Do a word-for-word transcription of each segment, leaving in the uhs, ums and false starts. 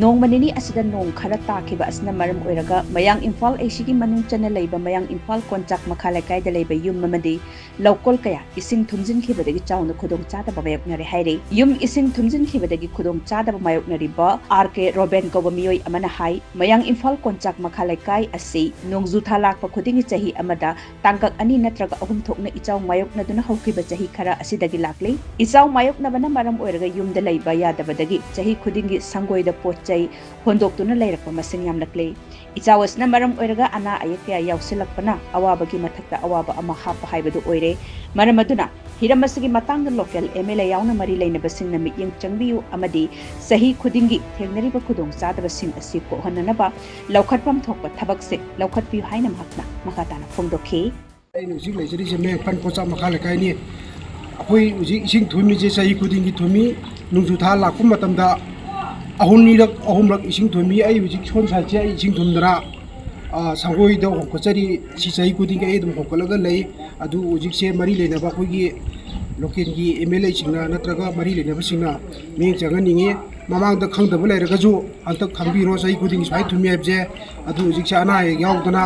ꯅꯣꯡꯃ ꯅꯤꯅꯤ ꯑꯁꯤꯗ ꯅꯣꯡ ꯈꯔ ꯇꯥꯈꯤꯕ ꯑꯁꯤꯅ ꯃꯔꯝ ꯑꯣꯏꯔꯒ ꯃꯌꯥꯡ ꯏꯝꯐꯥꯜ ꯑꯦꯁꯤꯒꯤ ꯃꯅꯨꯡ ꯆꯟꯅ ꯂꯩꯕ ꯃꯌꯥꯡ ꯏꯝꯐꯥꯜ ꯀꯣꯟꯆꯥꯛ ꯃꯈꯥ ꯂꯩꯀꯥꯏꯗ ꯂꯩꯕ ꯌꯨꯝ ꯑꯃꯗꯤ ꯂꯧꯀꯣꯜ ꯀꯌꯥ ꯏꯁꯤꯡ ꯊꯨꯝꯖꯤꯟꯈꯤꯕꯗꯒꯤ ꯆꯥꯎꯅ ꯈꯨꯗꯣꯡꯆꯥꯗꯕ ꯃꯥꯌꯣꯛꯅꯔꯦ ꯍꯥꯏꯔꯤ꯫ ꯌꯨꯝ ꯏꯁꯤꯡ ꯊꯨꯝꯖꯤꯟꯈꯤꯕꯗꯒꯤ ꯈꯨꯗꯣꯡꯆꯥꯗꯕ ꯃꯥꯌꯣꯛꯅꯔꯤꯕ ꯑꯥꯔ ꯀꯦ ꯔꯣꯕꯦꯟ ꯀꯧꯕ ꯃꯤꯑꯣꯏ ꯑꯃꯅ ꯍꯥꯏ, ꯃꯌꯥꯡ ꯏꯝꯐꯥꯜ ꯀꯣꯟꯆꯥꯛ ꯃꯈꯥ ꯂꯩꯀꯥꯏ ꯑꯁꯤ ꯅꯣꯡꯖꯨ ꯊꯥ ꯂꯥꯛꯄ ꯈꯨꯗꯤꯡꯒꯤ ꯆꯍꯤ ꯑꯃꯗ ꯇꯥꯡꯀꯛ ꯑꯅꯤ ꯅꯠꯇ꯭ꯔꯒ ꯑꯍꯨꯝ ꯊꯣꯛꯅ ꯏꯆꯥꯎ ꯃꯥꯌꯣꯛꯅꯗꯨꯅ ꯍꯧꯈꯤꯕ ꯆꯍꯤ ꯈꯔ ꯑꯁꯤꯗꯒꯤ ꯂꯥꯛꯂꯤ꯫ ꯏꯆꯥꯎ ꯃꯥꯌꯣꯛꯅꯕꯅ ꯃꯔꯝ ꯑꯣꯏꯔꯒ ꯌꯨꯝꯗ ꯂꯩꯕ ꯌꯥꯗꯕꯗꯒꯤ ꯆꯍꯤ ꯈꯨꯗꯤꯡꯒꯤ ꯁꯪꯒꯣꯏꯗ ꯄꯣꯠ ꯆꯩ ꯍꯣꯟꯗꯣꯛꯇꯨꯅ ꯂꯩꯔꯛꯄ ꯃꯁꯤꯡ ꯌꯥꯝꯂꯛꯂꯦ꯫ ꯏꯆꯥꯎ ꯑꯁꯤꯅ ꯃꯔꯝ ꯑꯣꯏꯔꯒ ꯑꯅꯥ ꯑꯌꯦꯛ ꯀꯌꯥ ꯌꯥꯎꯁꯤꯜꯂꯛꯄꯅ ꯑꯋꯥꯕꯒꯤ ꯃꯊꯛꯇ ꯑꯋꯥꯕ ꯑꯃ ꯍꯥꯞꯄ ꯍꯥꯏꯕꯗꯨ ꯑꯣꯏꯔꯦ꯫ ꯃꯔꯝ ꯑꯗꯨꯅ ꯍꯤꯔꯝ ꯑꯁꯤꯒꯤ ꯃꯇꯥꯡꯗ ꯂꯣꯀꯦꯜ ꯑꯦꯝ ꯑꯦꯜ ꯑꯦ ꯌꯥꯎꯅ ꯃꯔꯤ ꯂꯩꯅꯕꯁꯤꯡꯅ ꯃꯤꯠꯌꯦꯡ ꯆꯪꯕꯤꯌꯨ ꯑꯃꯗꯤ ꯆꯍꯤ ꯈꯨꯗꯤꯡꯒꯤ ꯊꯦꯡꯅꯔꯤꯕ ꯈꯨꯗꯣꯡꯆꯥꯗꯕꯁꯤꯡ ꯑꯁꯤ ꯀꯣꯛꯍꯟꯅꯅꯕ ꯂꯧꯈꯠꯐꯝ ꯊꯣꯛꯄ ꯊꯕꯛꯁꯤꯡ ꯂꯧꯈꯠꯄꯤꯌꯨ ꯍꯥꯏꯅ ꯃꯍꯥꯛꯅ ꯃꯈꯥ ꯇꯥꯅ ꯐꯣꯡꯗꯣꯛꯈꯤ꯫ ꯑꯩꯅ ꯍꯧꯖꯤꯛ ꯂꯩꯖꯔꯤꯁꯦ ꯃꯌꯥꯡ ꯏꯝꯐꯥꯜ ꯀꯣꯟꯆꯥꯛ ꯃꯈꯥ ꯂꯩꯀꯥꯏꯅꯤ꯫ ꯑꯩꯈꯣꯏ ꯍꯧꯖꯤꯛ ꯏꯁꯤꯡ ꯊꯨꯝꯃꯤꯁꯦ ꯆꯍꯤ ꯈꯨꯗꯤꯡꯒꯤ ꯊꯨꯝꯃꯤ꯫ ꯅꯣꯡꯖꯨ ꯊꯥ ꯂꯥꯛꯄ ꯃꯇꯝꯗ ꯑꯍꯨꯝꯅꯤꯔꯛ, ꯑꯍꯨꯝꯂꯛ ꯏꯁꯤꯡ ꯊꯨꯝꯃꯤ꯫ ꯑꯩ ꯍꯧꯖꯤꯛ ꯁꯣꯝ ꯁꯥꯏꯠꯁꯦ ꯑꯩ ꯏꯁꯤꯡ ꯊꯨꯝꯗꯅ, ꯑ, ꯁꯪꯒꯣꯏꯗ ꯍꯣꯡꯀꯠꯆꯔꯤ꯫ ꯁꯤ ꯆꯍꯤ ꯈꯨꯗꯤꯡꯒꯤ ꯑꯩ ꯑꯗꯨꯝ ꯍꯣꯡꯀꯠꯂꯒ ꯂꯩ꯫ ꯑꯗꯨ ꯍꯧꯖꯤꯛꯁꯦ ꯃꯔꯤ ꯂꯩꯅꯕ ꯑꯩꯈꯣꯏꯒꯤ ꯂꯣꯀꯦꯜꯒꯤ ꯑꯦꯝ ꯑꯦꯜ ꯑꯦꯁꯤꯡꯅ ꯅꯠꯇ꯭ꯔꯒ ꯃꯔꯤ ꯂꯩꯅꯕꯁꯤꯡꯅ ꯃꯤꯠꯌꯦꯡ ꯆꯪꯍꯟꯅꯤꯡꯉꯤ꯫ ꯃꯃꯥꯡꯗ ꯈꯪꯗꯕ ꯂꯩꯔꯒꯁꯨ ꯍꯟꯗꯛ ꯈꯪꯕꯤꯔꯣ, ꯆꯍꯤ ꯈꯨꯗꯤꯡꯒꯤ ꯁꯨꯃꯥꯏꯅ ꯊꯨꯝꯃꯤ ꯍꯥꯏꯕꯁꯦ꯫ ꯑꯗꯨ ꯍꯧꯖꯤꯛꯁꯦ ꯑꯅꯥ ꯑꯌꯦꯛ ꯌꯥꯎꯗꯅ,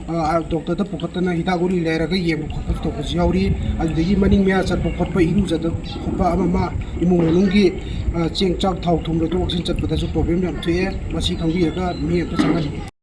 ꯑ, ꯗꯣꯛꯇꯔꯗ ꯄꯨꯈꯠꯇꯅ ꯍꯤꯗꯥꯛ ꯒꯨꯂꯤ ꯂꯩꯔꯒ ꯌꯦꯡꯕ ꯈꯣꯠꯄꯁꯨ ꯇꯧꯕꯁꯨ ꯌꯥꯎꯔꯤ꯫ ꯑꯗꯨꯗꯒꯤ ꯃꯅꯤꯡ ꯃꯌꯥ ꯆꯠꯄ ꯈꯣꯠꯄ, ꯏꯔꯨꯖꯗꯕ ꯈꯣꯠꯄ ꯑꯃ ꯑꯃ, ꯏꯃꯨꯡ ꯃꯅꯨꯡꯒꯤ, ꯑ, ꯆꯦꯡ ꯆꯥꯛ ꯊꯥꯎ ꯊꯨꯝ ꯂꯩꯊꯣꯛ ꯂꯩꯁꯤꯟ ꯆꯠꯄꯗꯁꯨ ꯄ꯭ꯔꯣꯕ꯭ꯂꯦꯝ ꯌꯥꯝ ꯊꯣꯛꯑꯦ꯫ ꯃꯁꯤ ꯈꯪꯕꯤꯔꯒ ꯃꯤ ꯑꯝꯇ ꯆꯪꯍꯟꯅꯤꯡꯉꯤ꯫